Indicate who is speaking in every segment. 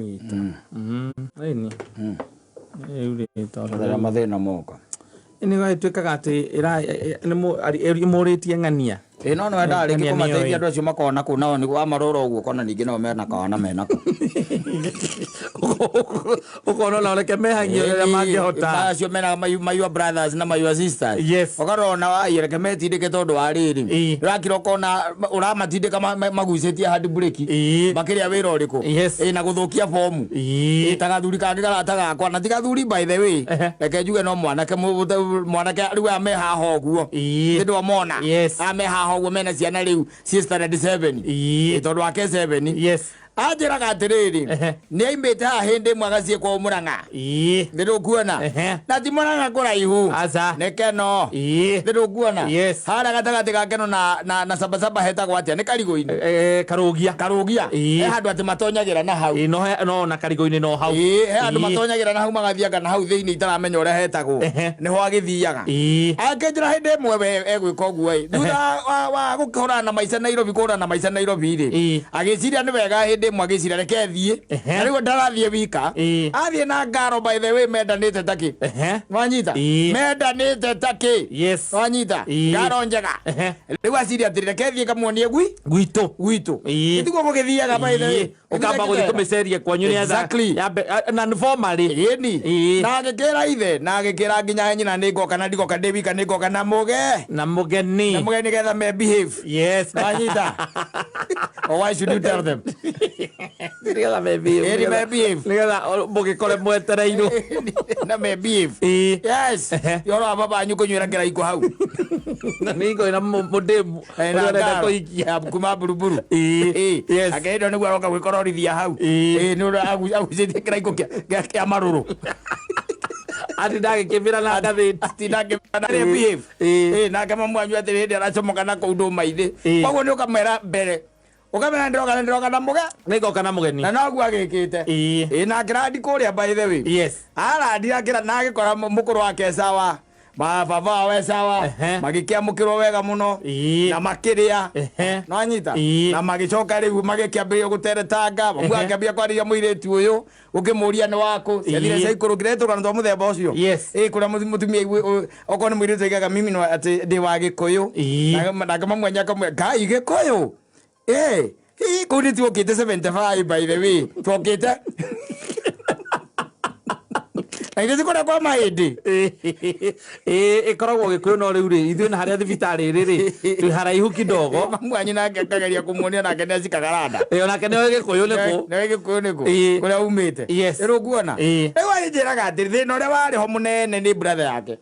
Speaker 1: Nyita. Ĩni. Rĩu rĩ tondũ
Speaker 2: Rĩrĩa mathĩna moka.
Speaker 1: Nĩ gagĩtuĩkaga atĩ ĩmũrĩtie ng'ania.
Speaker 2: Ĩ no no endaga rĩngĩ
Speaker 1: Ng'ania nĩyo
Speaker 2: kũmateithia
Speaker 1: ĩ.
Speaker 2: andũ acio makoragwo na kũu nao nĩguo wamarora ũguo ũkona ningĩ nao mena kawana menako.
Speaker 1: Ũkona ona reke mehang'ie ũrĩa mangĩhota.
Speaker 2: Acio mena my your brothers na my your sisters.
Speaker 1: Yes.
Speaker 2: Ũkarora ona wai reke metindĩke tondũ wa rĩrĩ.
Speaker 1: Ĩ.
Speaker 2: Ũrakira ũkona ũramatindĩka magucĩtie hand brake.
Speaker 1: Ĩ.
Speaker 2: Makĩrĩa wĩra ũrĩkũ?
Speaker 1: Yes.
Speaker 2: Ĩ na gũthũkia bomu.
Speaker 1: Ĩ.
Speaker 2: Ĩ, ta gathuri kangĩ karata gakwa na ti gathuri by the way.
Speaker 1: Ehe.
Speaker 2: Reke njuge no mwanake mwanake rĩu aya me haha ũguo.
Speaker 1: Ĩ.
Speaker 2: Nĩ ndwamona.
Speaker 1: Yes.
Speaker 2: Aya me haha ũguo mena ciana rĩu ciĩ standard 7.
Speaker 1: Ĩ.
Speaker 2: Ĩ, tondũ wake 7.
Speaker 1: Yes.
Speaker 2: Anjĩraga atĩrĩrĩ
Speaker 1: Ehe.
Speaker 2: nĩ aimĩte haha hĩndĩ ĩmwe agathiĩ kwao Mũrang'a.
Speaker 1: Ĩ.
Speaker 2: Nĩ ndũkuona.
Speaker 1: Ehe.
Speaker 2: Na ti Mũrang'a kũraihu.
Speaker 1: Aca.
Speaker 2: Nĩ Keno.
Speaker 1: Ĩ.
Speaker 2: Nĩ ndũkuona.
Speaker 1: Yes.
Speaker 2: Harĩa gatagatĩ ga Keno na Sabasaba hetagwo atĩa? Nĩ Karigũ-inĩ.
Speaker 1: Karũgia.
Speaker 2: Karũgia.
Speaker 1: Ĩ.
Speaker 2: He handũ atĩ matonyagĩra na hau.
Speaker 1: Ĩ, no na Karigũ-inĩ no hau.
Speaker 2: Ĩ, he handũ
Speaker 1: Ĩ.
Speaker 2: matonyagĩra na hau magathianga na hau thĩinĩ itaramenya ũrĩa hetagwo.
Speaker 1: Ehe.
Speaker 2: Nĩho agĩthiaga.
Speaker 1: Ĩ.
Speaker 2: Akĩnjĩra hĩndĩ ĩmwe we egwĩka ũguo ĩ. Thutha wa gũkĩhũrana na maica Nairobi kũhũrana na maica Nairobi rĩ.
Speaker 1: Ĩ.
Speaker 2: Agĩciria nĩ wega hĩndĩ ĩmwe agĩciria reke thiĩ.
Speaker 1: Ehe.
Speaker 2: Na rĩu ndarathiĩ wika.
Speaker 1: Ĩ.
Speaker 2: Athiĩ na ngaro by the way mendanĩte takĩ.
Speaker 1: Ehe.
Speaker 2: Wanyita?
Speaker 1: Ĩ.
Speaker 2: Mendanĩte takĩ.
Speaker 1: Yes.
Speaker 2: Wanyita?
Speaker 1: Ĩ.
Speaker 2: Ngaro njega.
Speaker 1: Ehe.
Speaker 2: Rĩu aciria atĩrĩ reke thiĩ ngamuonie gwi
Speaker 1: Gwitũ.
Speaker 2: gwitũ.
Speaker 1: Ĩ.
Speaker 2: Nĩtiguo gũgĩthiaga by the way.
Speaker 1: Ĩ. Ũkamba gũthiĩ kũmĩceria kwanyu nĩ
Speaker 2: Exactly.
Speaker 1: na nĩ formally.
Speaker 2: Ĩni.
Speaker 1: Ĩ.
Speaker 2: Na agĩkĩra ithe na agĩkĩra nginya nyina nĩ ngoka na ndigoka ndĩ wika nĩ ngoka na mũge.
Speaker 1: Na mũgeni.
Speaker 2: Na mũge nĩgetha me behave.
Speaker 1: Yes.
Speaker 2: Wanyita? Or why should you tell them?
Speaker 1: Nĩgetha me behave.
Speaker 2: Ĩni me behave.
Speaker 1: Nĩgetha mũgĩkore mwetereirwo.
Speaker 2: Na me behave.
Speaker 1: Ĩ.
Speaker 2: Yes.
Speaker 1: Ehe.
Speaker 2: Ũhoro wa baba wanyu kũnyuĩra kĩraiko hau.
Speaker 1: Na nĩ ngorĩ na mũndĩmu.
Speaker 2: Eh,
Speaker 1: Ũrĩa
Speaker 2: na
Speaker 1: ũrenda
Speaker 2: ngaro.
Speaker 1: kũhikia.
Speaker 2: Ya, kuma buruburu.
Speaker 1: Ĩ.
Speaker 2: Ĩ.
Speaker 1: Yes.
Speaker 2: Akĩenda nĩguo aroka gwĩkororithia hau.
Speaker 1: Ĩ.
Speaker 2: Ĩ, nĩ ũrĩa agucĩtie kĩraiko kĩa marũrũ.
Speaker 1: Ati ndagĩkĩmĩra na ngathĩti.
Speaker 2: Atinda akĩmera na behave.
Speaker 1: Ĩ.
Speaker 2: Ĩ, nake mamu wanyu atĩ hĩndĩ aracomoka na kũu ndũma-inĩ.
Speaker 1: Ĩ.
Speaker 2: Koguo nĩ ũkamwĩra mbere. Ũkamwĩra ndĩroka na ndĩroka na mũge.
Speaker 1: Nĩ ngoka na mũgeni.
Speaker 2: Na noguo agĩkĩte.
Speaker 1: Ĩ.
Speaker 2: Ĩ, na akĩrandi kũrĩa by the way.
Speaker 1: Yes.
Speaker 2: Arandi akĩra na agĩkora mũkũrũ wake sawa. Ba baba wawe sawa.
Speaker 1: Ehe.
Speaker 2: Magĩkĩamũkĩrwo wega mũno.
Speaker 1: Ĩ.
Speaker 2: Na makĩrĩa.
Speaker 1: Ehe.
Speaker 2: Nwanyita?
Speaker 1: Ĩ.
Speaker 2: Na magĩcoka rĩu magĩkĩambĩrĩria gũteretanga. Mamu
Speaker 1: Ehe.
Speaker 2: akĩambia kwarĩria mũirĩtu ũyũ. Ũkĩmũria nĩ wakũ. Ciathire
Speaker 1: Ĩ.
Speaker 2: ciaikũrũkire tũrũgano twa mũthemba ũcio.
Speaker 1: Yes.
Speaker 2: Ĩ kũrĩa mũtumia okorwo nĩ mũirĩtu aigaga mimi no atĩ ndĩ wa Gĩkũyũ.
Speaker 1: Ĩ.
Speaker 2: Nake mamu wanyu akamwĩra Ngai Gĩkũyũ. Ĩ. Ĩ kũu nĩ tuokĩte 75 by the way. Tuokĩte. Na ithuĩ ti kũrĩa kwa mahĩndĩ.
Speaker 1: Ĩ ĩkoragwo Gĩkũyũ no rĩu rĩ ithuĩ na harĩa thibitarĩ ĩrĩ rĩ twĩ haraihu kidogo.
Speaker 2: Mamu wanyu nake akageria kũmuonia nake nĩ acikaga randa.
Speaker 1: Ĩ onake nĩoĩ Gĩkũyũ nĩkũ.
Speaker 2: Nĩoĩ Gĩkũyũ nĩkũ.
Speaker 1: Ĩ.
Speaker 2: Kũrĩa umĩte.
Speaker 1: Yes.
Speaker 2: Rĩu ũkuona.
Speaker 1: Ĩ.
Speaker 2: Rĩu agĩnjĩraga atĩ thĩna ũrĩa warĩ ho mũnene nĩ brother yake.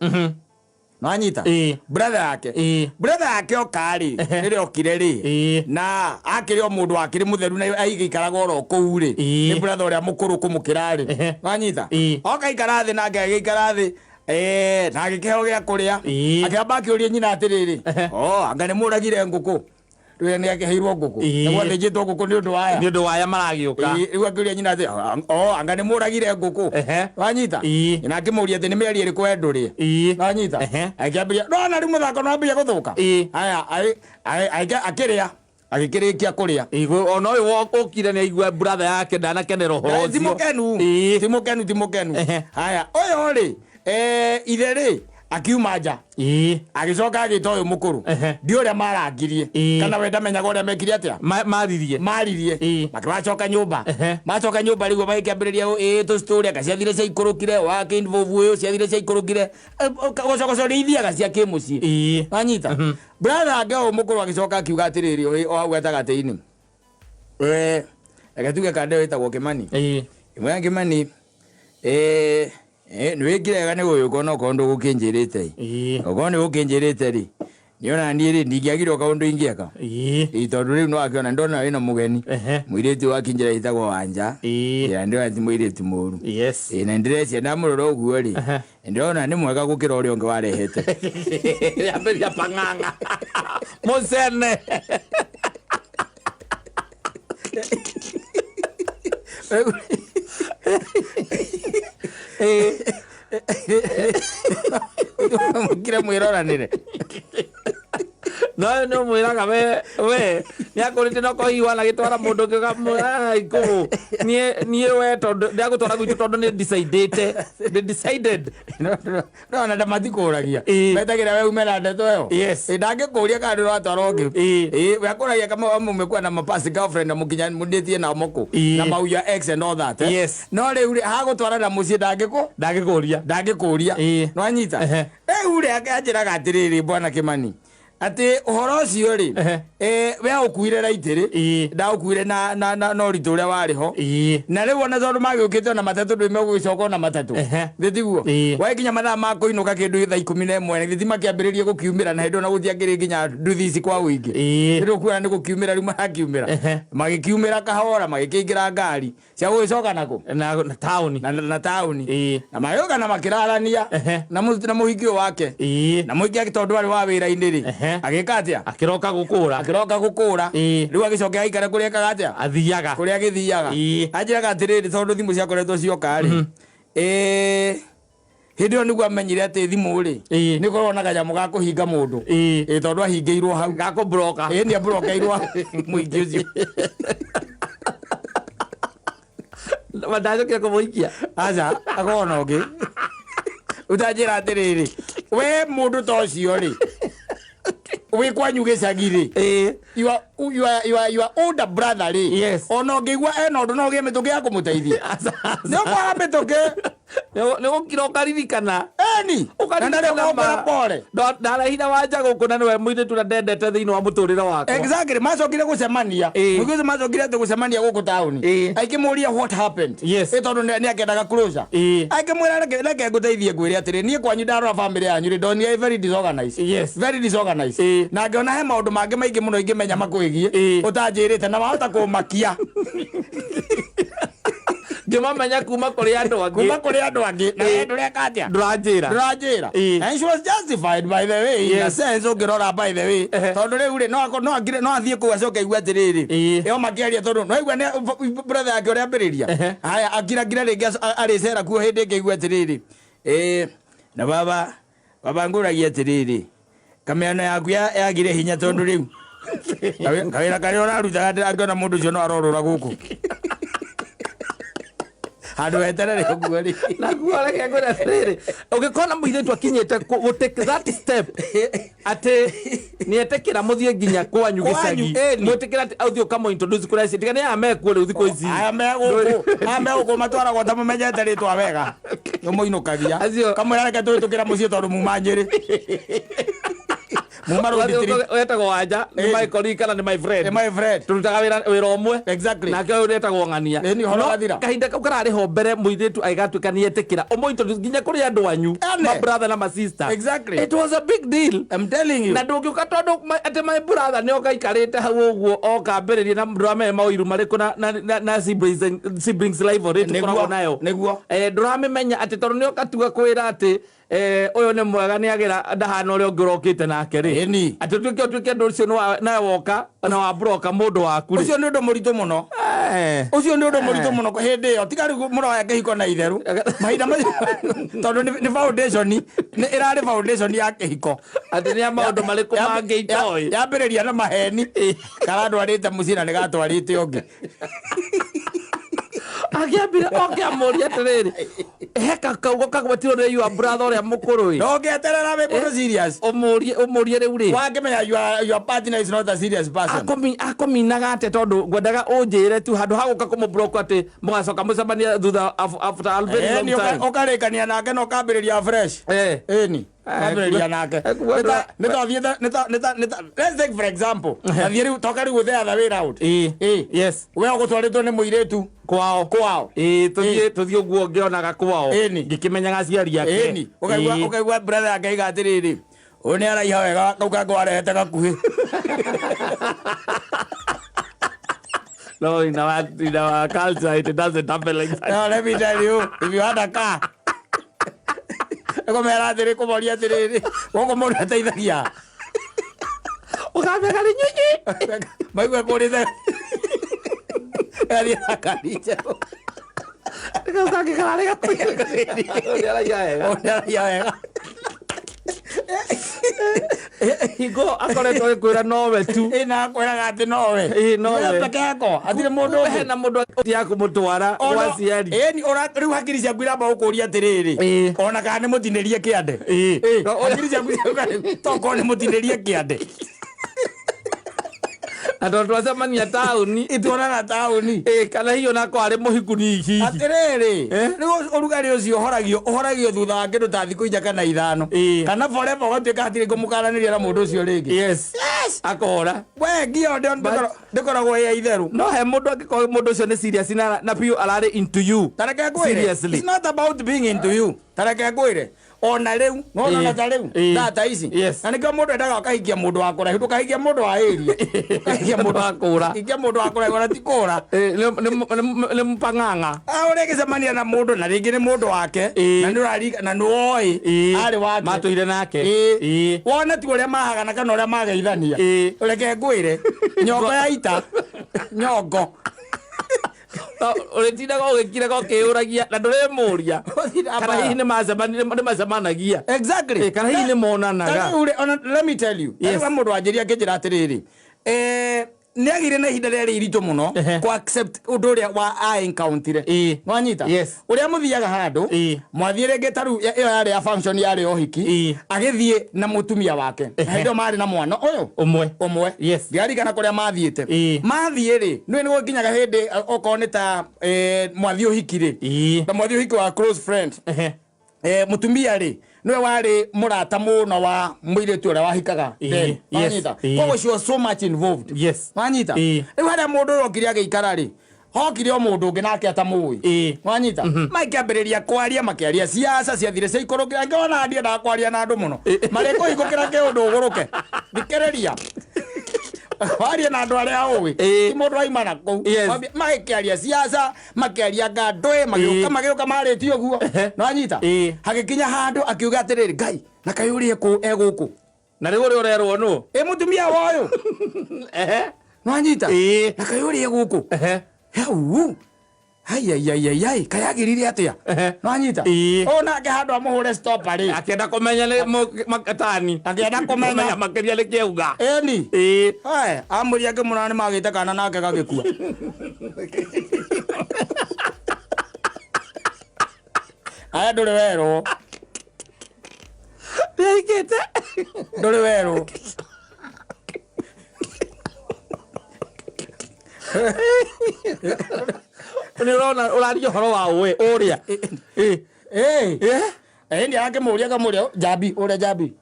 Speaker 2: Nwanyita?
Speaker 1: Ĩ.
Speaker 2: Brother yake.
Speaker 1: Ĩ.
Speaker 2: Brother yake oka rĩ,
Speaker 1: Ehe.
Speaker 2: rĩrĩa okire rĩ,
Speaker 1: Ĩ.
Speaker 2: na akĩrĩ o mũndũ wakĩrĩ mũtheru na aigĩikaraga oro kũu rĩ,
Speaker 1: Ĩ.
Speaker 2: nĩ brother ũrĩa mũkũrũ kũmũkĩra rĩ.
Speaker 1: Ehe.
Speaker 2: Nwanyita?
Speaker 1: Ĩ.
Speaker 2: Oka aikara thĩ nake agĩikara thĩ, na agĩkĩheo gĩa kũrĩa.
Speaker 1: Ĩ.
Speaker 2: Akĩamba akĩũria nyina atĩrĩrĩ,
Speaker 1: Ehe.
Speaker 2: oh, anga nĩ mũragire ngũkũ. Rĩu nĩ akĩheirwo ngũkũ.
Speaker 1: Ĩ.
Speaker 2: Nĩ gwathĩnjĩtwo ngũkũ nĩ ũndũ wa aya.
Speaker 1: Nĩ ũndũ wa aya maragĩũka.
Speaker 2: Ĩ, rĩu akĩũria nyina atĩ, oh, anga nĩ mũragire ngũkũ.
Speaker 1: Ehe.
Speaker 2: Wanyita?
Speaker 1: Ĩ.
Speaker 2: Na akĩmũria atĩ nĩ mĩario ĩrĩkũ we ndũrĩe.
Speaker 1: Ĩ.
Speaker 2: Wanyita?
Speaker 1: Ehe.
Speaker 2: Akĩambĩrĩria, ndona rĩu mũthako nĩ wambĩrĩria gũthũka.
Speaker 1: Ĩ.
Speaker 2: Aya, akĩrĩa. Agĩkĩrĩkia kũrĩa.
Speaker 1: Ĩ, ona ũyũ ũkire nĩ aigua brother yake ndanakenera ũhoro
Speaker 2: Ti
Speaker 1: ũcio.
Speaker 2: mũkenu.
Speaker 1: Ĩ.
Speaker 2: Ti mũkenu, ti mũkenu.
Speaker 1: Ehe.
Speaker 2: Haya, ũyũ rĩ, ithe rĩ, akiuma nja.
Speaker 1: Ĩ.
Speaker 2: Agĩcoka agĩta ũyũ mũkũrũ.
Speaker 1: Ehe.
Speaker 2: Ndi ũrĩa marangirie.
Speaker 1: Ĩ.
Speaker 2: Kana we ndamenyaga ũrĩa mekire atĩa.
Speaker 1: Maririe.
Speaker 2: Maririe.
Speaker 1: Ĩ.
Speaker 2: Makĩmacoka nyũmba.
Speaker 1: Ehe.
Speaker 2: Macoka nyũmba rĩu magĩkĩambĩrĩria ĩ tũstory anga ciathire ciaikũrũkire wake involve ũyũ ciathire ciaikũrũkire. Gocogoco nĩ ithiaga cia kĩmũciĩ.
Speaker 1: Ĩ.
Speaker 2: Wanyita? Brother ake ũyũ mũkũrũ agĩcoka akiuga atĩrĩrĩ o hau gatagatĩ-inĩ. Reke tuge kande wĩtagwo Kĩmani.
Speaker 1: Ĩ.
Speaker 2: Ĩmwe ya Kĩmani, nĩ wĩkire wega nĩ gũgĩũka ona okorwo ndũgũkĩnjĩrĩte ĩ.
Speaker 1: Ĩ.
Speaker 2: Okorwo nĩ ũkĩnjĩrĩte rĩ, nĩ ona niĩ rĩ, ndingĩagire kaũndũ ingĩeka.
Speaker 1: Ĩ.
Speaker 2: Ĩ, tondũ rĩu nĩ wakĩona ndona wĩna mũgeni.
Speaker 1: Ehe.
Speaker 2: Mũirĩtu wakĩnjĩra ĩtagwo Wanja.
Speaker 1: Ĩ.
Speaker 2: Ĩ, na ndĩrona ti mũirĩtu mũru.
Speaker 1: Yes.
Speaker 2: Ĩ, na ndĩrecia ndamũrora ũguo rĩ,
Speaker 1: Ehe.
Speaker 2: ndĩrona nĩ mwega gũkĩra ũrĩa ũngĩ warehete.
Speaker 1: Yambĩrĩria pang'ang'a. Mũcene.
Speaker 2: Mũkire mwĩroranĩre.
Speaker 1: No nĩ ũmwĩraga we we Nĩ akũrĩte no ko hihi wanagĩtwara mũndũ ũngĩ kũũ niĩ we tondũ ndagũtwara gwitũ tondũ nĩ decided nĩ decided.
Speaker 2: No na matikũragia.
Speaker 1: Ĩĩ.
Speaker 2: Metagĩra we ume na ndeto ĩyo.
Speaker 1: Yes.
Speaker 2: Ĩ, ndangĩkũria kana ndũratwara ũngĩ.
Speaker 1: Ĩĩ.
Speaker 2: Ĩ, we akũragia kama mumekuwa na mapast girlfriend na mũkinyanĩtie nao mũkũ.
Speaker 1: Ĩĩ.
Speaker 2: Na mau your ex and all that. Eh?
Speaker 1: Yes.
Speaker 2: No rĩu rĩ, hagũtwara na mũciĩ ndangĩkũ
Speaker 1: Ndangĩkũria.
Speaker 2: Ndangĩkũria.
Speaker 1: Ĩĩ.
Speaker 2: Nwanyita.
Speaker 1: Ehe.
Speaker 2: Rĩu rĩ, anjĩraga atĩrĩrĩ, bwana Kĩmani, atĩ ũhoro ũcio rĩ,
Speaker 1: Ehe.
Speaker 2: we aũkuire raitĩrĩ.
Speaker 1: Ĩĩ.
Speaker 2: Ndaũkuire na ũritũ ũrĩa warĩ ho.
Speaker 1: Ĩĩ.
Speaker 2: Na rĩu ona tondũ magĩũkĩte ona matatũ, ndwĩ megũgĩcoka ona matatũ.
Speaker 1: Ehe.
Speaker 2: Thĩ tiguo?
Speaker 1: Ĩĩ.
Speaker 2: Wakinya mathaa ma kũinũka kĩndũ thaa 11, gĩthi makĩambĩrĩria gũkiumĩra, na hĩndĩ ona gũtiakĩrĩ nginya nduthi ici kwa ũingĩ.
Speaker 1: Ĩĩ.
Speaker 2: Rĩu kuona nĩ gũkiumĩra, rĩu marakiumĩra.
Speaker 1: Ehe.
Speaker 2: Magĩkiumĩra kahora, magĩkĩingĩra ngari cia gũgĩcoka nakũ?
Speaker 1: Na taũni.
Speaker 2: Na taũni.
Speaker 1: Ĩĩ.
Speaker 2: Na magĩũka na makĩrarania
Speaker 1: Ehe.
Speaker 2: na mũhiki ũyũ wake.
Speaker 1: Ĩĩ.
Speaker 2: Na mũhiki ake tondũ arĩ wa wĩra-inĩ rĩ,
Speaker 1: Ehe.
Speaker 2: agĩka atĩa?
Speaker 1: Akĩroka gũkũra.
Speaker 2: Akĩroka gũkũra.
Speaker 1: Ĩĩ.
Speaker 2: Rĩu agĩcoka aikare kũrĩa ekaga atĩa?
Speaker 1: Athiaga.
Speaker 2: Kũrĩa agĩthiaga.
Speaker 1: Ĩĩ.
Speaker 2: Anjĩraga atĩrĩrĩ, tondũ thimũ ciakoretwo cioka rĩ, hĩndĩ ĩyo nĩguo amenyire atĩ thimũ rĩ,
Speaker 1: Ĩĩ.
Speaker 2: nĩ korwo na kanyamũ ga kũhinga mũndũ.
Speaker 1: Ĩĩ.
Speaker 2: Ĩĩ, tondũ ahingĩirwo hau.
Speaker 1: Gakũbroka.
Speaker 2: Ĩĩ, nĩ abrokeirwo mũingĩ ũcio.
Speaker 1: Ndacokire kũmũikia.
Speaker 2: Aca, akorwo na ũngĩ ũtanjĩra atĩrĩrĩ, we mũndũ ta ũcio rĩ, wĩ kwanyu gĩcagi rĩ,
Speaker 1: Ĩĩ.
Speaker 2: your older brother rĩ,
Speaker 1: Yes.
Speaker 2: ona ũngĩigua ena ũndũ, no ũgĩe mĩtũkĩ ya kũmũteithia? Nĩ ũkwaga mĩtũkĩ.
Speaker 1: Nĩ gũkira ũkaririkana.
Speaker 2: Eni, na ndarĩ ũkaũkora pore.
Speaker 1: Ndarehire wanja gũkũ na nĩwe mũirĩtu ũrĩa ndendete thĩinĩ wa mũtũrĩre wakwa.
Speaker 2: Exactly, macokire gũcemania.
Speaker 1: Ĩĩ.
Speaker 2: Mũingĩ ũcio macokire atĩ gũcemania gũkũ taũni,
Speaker 1: Ĩĩ.
Speaker 2: akĩmũria what happened.
Speaker 1: Yes.
Speaker 2: Ĩ, tondũ nĩ akendaga closure.
Speaker 1: Ĩĩ.
Speaker 2: Akĩmwĩra, reke ngũteithie, ngwĩre atĩrĩ, niĩ kwanyu ndarora family yanyu rĩ, ndonire very disorganized.
Speaker 1: Yes.
Speaker 2: Very disorganized.
Speaker 1: Ĩĩ.
Speaker 2: Na ngĩona he maũndũ mangĩ maingĩ mũno ingĩmenya makwĩgiĩ
Speaker 1: Ĩĩ.
Speaker 2: ũtanjĩrĩte na wahota kũmakia.
Speaker 1: Ngĩmamenya kuma kũrĩ andũ angĩ.
Speaker 2: Kuma kũrĩ andũ angĩ, na
Speaker 1: Ĩĩ.
Speaker 2: we ndũreka atĩa?
Speaker 1: Ndũranjĩra.
Speaker 2: Ndũranjĩra.
Speaker 1: Ĩĩ.
Speaker 2: And she was justified, by the way, in a
Speaker 1: Yes.
Speaker 2: sense ũngĩrora, by the way,
Speaker 1: Ehe.
Speaker 2: tondũ rĩu rĩ, no akorwo- no angire no athiĩ kũu acoke aigue atĩrĩrĩ,
Speaker 1: Ĩĩ.
Speaker 2: ĩyo makĩaria, tondũ no aigua nĩ brother yake ũrĩa ambĩrĩria.
Speaker 1: Ehe.
Speaker 2: Haya, akirangire rĩngĩ arĩcera kuo hĩndĩ ĩngĩ aigue atĩrĩrĩ, ĩĩ, na baba ngũragia atĩrĩrĩ, kamĩano yaku yagire hinya, tondũ rĩu kawĩra karĩa ũrarutaga ndĩrakĩona mũndũ ũcio no arorũra gũkũ handũ weterere ũguo rĩ.
Speaker 1: Naguo reke ngwĩre atĩrĩrĩ, ũngĩkona mũirĩtu akinyĩte gũ take that step atĩ nĩetĩkĩra mũthiĩ nginya kwanyu
Speaker 2: Kwanyu,
Speaker 1: gĩcagi,
Speaker 2: ĩni.
Speaker 1: mwĩtĩkĩra atĩ ũthiĩ ũkamũ introduce kũrĩa aciari, tiga nĩ aya mekuo rĩu thikũ ici.
Speaker 2: Aya megũkũ matwaragwo ta mũmenyete rĩtwa wega, nĩmũinũkagia.
Speaker 1: Acio-
Speaker 2: Kamwĩra, reke tũhĩtũkĩra mũciĩ tondũ muma Nyĩrĩ, muma road trip.
Speaker 1: Wetagwo Wanja nĩ
Speaker 2: Ĩni.
Speaker 1: my colleague kana nĩ my friend.
Speaker 2: Ĩ, my friend.
Speaker 1: Tũrutaga wĩra ũmwe.
Speaker 2: Exactly.
Speaker 1: Nake ũyũ wetagwo Ng'ania.
Speaker 2: Ĩni, ũhoro
Speaker 1: No,
Speaker 2: wathira.
Speaker 1: kahinda kau kararĩ ho mbere mũirĩtu agĩgatuĩka nĩ etĩkĩra ũmũ introduce nginya kũrĩ andũ anyu,
Speaker 2: Ane.
Speaker 1: ma brother na ma sister.
Speaker 2: Exactly.
Speaker 1: It was a big deal.
Speaker 2: I'm telling you.
Speaker 1: Na ndũngĩũka tondũ atĩ my brother nĩ oka aikarĩte hau ũguo oka ambĩrĩrie na ndũramenya maũiru marĩkũ na siblings rivalry
Speaker 2: Nĩguo,
Speaker 1: tũkoragwo nayo.
Speaker 2: Nĩguo.
Speaker 1: Ndũramĩmenya atĩ tondũ nĩ oka tuga kwĩra atĩ ũyũ nĩ mwega, nĩ agĩra ndahana ũrĩa ũngĩ ũrokĩte nake rĩ,
Speaker 2: Ĩni.
Speaker 1: atĩ ũtuĩke ũndũ ũcio nawe woka na wambroka mũndũ waku rĩ.
Speaker 2: Ũcio nĩ ũndũ mũritũ mũno. Ũcio nĩ ũndũ mũritũ mũno hĩndĩ ĩyo, tiga rĩu mũroya kĩhiko na itherũ mahinda macio, tondũ nĩ foundation, nĩ ĩrarĩ foundation ya kĩhiko.
Speaker 1: Atĩ nĩ a maũndũ marĩkũ mangĩ itoĩ.
Speaker 2: Yambĩrĩria na maheni karandwarĩte mũciĩ na nĩ gatwarĩte ũngĩ.
Speaker 1: Akĩambire oke amũrie atĩrĩrĩ, heka kaugo kagwetirwo nĩ your brother ũrĩa mũkũrũ ĩ.
Speaker 2: No ũngĩeterera wĩ mũndũ serious.
Speaker 1: Ũmũrie rĩu rĩ,
Speaker 2: Wakĩmenya your partner is not a serious person.
Speaker 1: Akũminaga atĩa? Tondũ ngwendaga ũnjĩre tu handũ ha gũka kũmũblock atĩ mũgacoka mũcemanie thutha after a very long
Speaker 2: Ĩni,
Speaker 1: time.
Speaker 2: ũkarĩkania nake na ũkambĩrĩria fresh. Ĩni, kwambĩrĩria nake. Nĩ ta let's take for example, athiĩ rĩu toka rĩu the other way round.
Speaker 1: Ĩĩ.
Speaker 2: Ĩĩ.
Speaker 1: Yes.
Speaker 2: We ũgũtwarĩtwo nĩ mũirĩtu
Speaker 1: kwao.
Speaker 2: Kwao.
Speaker 1: Ĩĩ, tũthiĩ ũguo ngĩonaga kwao,
Speaker 2: Ĩni.
Speaker 1: ngĩkĩmenyaga aciari ake.
Speaker 2: Ĩni, ũkaigua ũkaigua brother yake aiga atĩrĩrĩ, ũyũ nĩ araiha wega, kau kangĩ warehete gakuhĩ.
Speaker 1: No, in our culture it doesn't happen like that.
Speaker 2: No, let me tell you, if you had a car, ĩkũmera atĩrĩ, kũmoria atĩrĩrĩ, gũkũ mũndũ ateithagia.
Speaker 1: Ũkambia kari nyinyi.
Speaker 2: Maigua kũrĩte gathiĩ na ngari njerũ.
Speaker 1: Kau kangĩ kararĩ gakuhĩ. Nĩ araiha wega.
Speaker 2: Ũyũ nĩ araiha wega.
Speaker 1: Hingo akoretwo agĩkwĩra nowe tu.
Speaker 2: Ĩ, na akwĩraga atĩ nowe.
Speaker 1: Ĩ, nowe.
Speaker 2: Wewe peke yako hatirĩ mũndũ ũngĩ.
Speaker 1: Hena mũndũ ya kũmũtwara gwa aciari.
Speaker 2: Ĩni rĩu hakiri ciaku iramba gũkũria atĩrĩrĩ,
Speaker 1: Ĩ.
Speaker 2: ona kana nĩ mũtinĩrie kĩande.
Speaker 1: Ĩ.
Speaker 2: Ĩ, hakiri ciaku cirauga rĩu, tokorwo nĩ mũtinĩrie kĩande.
Speaker 1: Na tondũ twacemania taũni.
Speaker 2: Ituonana taũni.
Speaker 1: Ĩ, kana hihi onakorwo arĩ mũhiku ni hihi.
Speaker 2: Atĩrĩrĩ,
Speaker 1: Eh?
Speaker 2: rĩu ũrugarĩ ũcio ũhoragio thutha wa kĩndũ ta thikũ 4 kana 5.
Speaker 1: Ĩ.
Speaker 2: Kana forever ũgatuĩka hatirĩ kũmũkaranĩria na mũndũ ũcio rĩngĩ.
Speaker 1: Yes. Akora.
Speaker 2: We ngio ndĩkoragwo ĩ ya itherũ.
Speaker 1: No he mũndũ angĩkorwo mũndũ ũcio nĩ serious na biũ ararĩ into you.
Speaker 2: Tareke ngwĩre,
Speaker 1: Seriously.
Speaker 2: it's not about being into you. Tareke ngwĩre, ona rĩu nona
Speaker 1: Ĩ.
Speaker 2: na ta rĩu
Speaker 1: Ĩ.
Speaker 2: thaa ta ici,
Speaker 1: Yes.
Speaker 2: na nĩkĩo mũndũ endaga ũkahikia mũndũ wa kũraihu, ndũkahikie mũndũ wa area, ũkahikia mũndũ
Speaker 1: wa kũra.
Speaker 2: Hikia mũndũ wa kũraihu, ona ti kũra.
Speaker 1: Ĩ, nĩ mpang'ang'a.
Speaker 2: Ũrĩgĩcemania na mũndũ na rĩngĩ nĩ mũndũ wake,
Speaker 1: Ĩ.
Speaker 2: na nĩ ũrarika na nĩ woĩ
Speaker 1: Ĩ.
Speaker 2: arĩ wake.
Speaker 1: Matũire nake.
Speaker 2: Ĩ.
Speaker 1: Ĩ.
Speaker 2: Wone tu ũrĩa mahagana kana ũrĩa mageithania.
Speaker 1: Ĩ.
Speaker 2: Reke ngwĩre, nyongo ya ita, nyongo.
Speaker 1: Ũrĩtindaga ũgĩkiraga ũkĩyũragia na ndũrĩmũria
Speaker 2: Ũthinda
Speaker 1: kana hihi nĩ macemanagia.
Speaker 2: Exactly.
Speaker 1: Ĩ, kana hihi nĩ monanaga.
Speaker 2: Ta rĩu rĩ, ona let me tell you.
Speaker 1: Yes.
Speaker 2: Yes. Mũndũ wanjĩria akĩnjĩra atĩrĩrĩ, nĩ agĩire na ihinda rĩarĩ iritũ mũno
Speaker 1: Ehe.
Speaker 2: kũ accept ũndũ ũrĩa wa a encounter.
Speaker 1: Ĩ.
Speaker 2: Nwanyita?
Speaker 1: Yes.
Speaker 2: Ũrĩa mũthiaga handũ,
Speaker 1: Ĩ.
Speaker 2: mwathiĩ rĩngĩ ta rĩu ĩyo yarĩ ya function yarĩ ũhiki,
Speaker 1: Ĩ.
Speaker 2: agĩthiĩ na mũtumia wake. Na
Speaker 1: Ehe.
Speaker 2: hĩndĩ ĩyo marĩ na mwana ũyũ
Speaker 1: Ũmwe.
Speaker 2: ũmwe.
Speaker 1: Yes.
Speaker 2: Ndiarigana kũrĩa mathiĩte.
Speaker 1: Ĩ.
Speaker 2: Mathiĩ rĩ, nĩũĩ nĩ gũkinyaga hĩndĩ okorwo nĩ ta mwathiĩ ũhiki rĩ,
Speaker 1: Ĩ.
Speaker 2: na mwathiĩ ũhiki wa close friend,
Speaker 1: Ehe.
Speaker 2: Mutumia rĩ niwe warĩ mũrata mũno wa mũirĩtu ũrĩa wahikaga
Speaker 1: Ĩ,
Speaker 2: then.
Speaker 1: yes,
Speaker 2: Wanyita?
Speaker 1: ĩ.
Speaker 2: Koguo she was so much involved.
Speaker 1: Yes.
Speaker 2: Wanyita?
Speaker 1: Ĩ.
Speaker 2: Rĩu harĩa mũndũ ũyũ okire agĩikara rĩ, hokire o mũndũ ũngĩ nake atamũĩ.
Speaker 1: Ĩ.
Speaker 2: Wanyita? Makĩambĩrĩria kwaria, makĩaria siasa ciathire ciaikũrũkire, ngĩona ndiendaga kwaria na andũ mũno, marĩkũhingũkĩra kĩũndũ ũgũrũke. Thikĩrĩria, warie na andũ arĩa ũĩ,
Speaker 1: Ĩ.
Speaker 2: ti mũndũ aima na kũu.
Speaker 1: Yes.
Speaker 2: Magĩkĩaria siasa, makĩaria ngandũĩ, magĩũka
Speaker 1: Ĩ.
Speaker 2: magĩũka marĩtie ũguo.
Speaker 1: Ehe.
Speaker 2: Nĩwanyita?
Speaker 1: Ĩ.
Speaker 2: Hagĩkinya handũ akiuga atĩrĩrĩ, Ngai, na kaĩ ũrĩa egũkũ
Speaker 1: Na rĩu ũrĩa ũrerwo nũ?
Speaker 2: Ĩ, mũtumia wa ũyũ.
Speaker 1: Ehe.
Speaker 2: Nĩwanyita?
Speaker 1: Ĩ.
Speaker 2: Na kaĩ ũrĩa egũkũ.
Speaker 1: Ehe.
Speaker 2: Hau aiaiaiai, kaĩ agĩrire atĩa?
Speaker 1: Ehe.
Speaker 2: Nĩwanyita?
Speaker 1: Ĩ.
Speaker 2: Ũyũ nake handũ amũhũre stop rĩ,
Speaker 1: Akĩenda kũmenya nĩ makatani.
Speaker 2: Akĩenda kũmenya.
Speaker 1: Makĩria nĩ kĩauga.
Speaker 2: Ĩni.
Speaker 1: Ĩ.
Speaker 2: Amũria akĩmũra nĩ magĩte kana nake gagĩkua. Aya, ndũrĩ werwo.
Speaker 1: Nĩahikĩte.
Speaker 2: Ndũrĩ werwo.
Speaker 1: Nĩ ũrona ũraria ũhoro wa ũĩ ũrĩa. Ĩ.
Speaker 2: Ĩ.
Speaker 1: Ĩ.
Speaker 2: Ĩni, akĩmũria akamũria njambi ũrĩa njambi.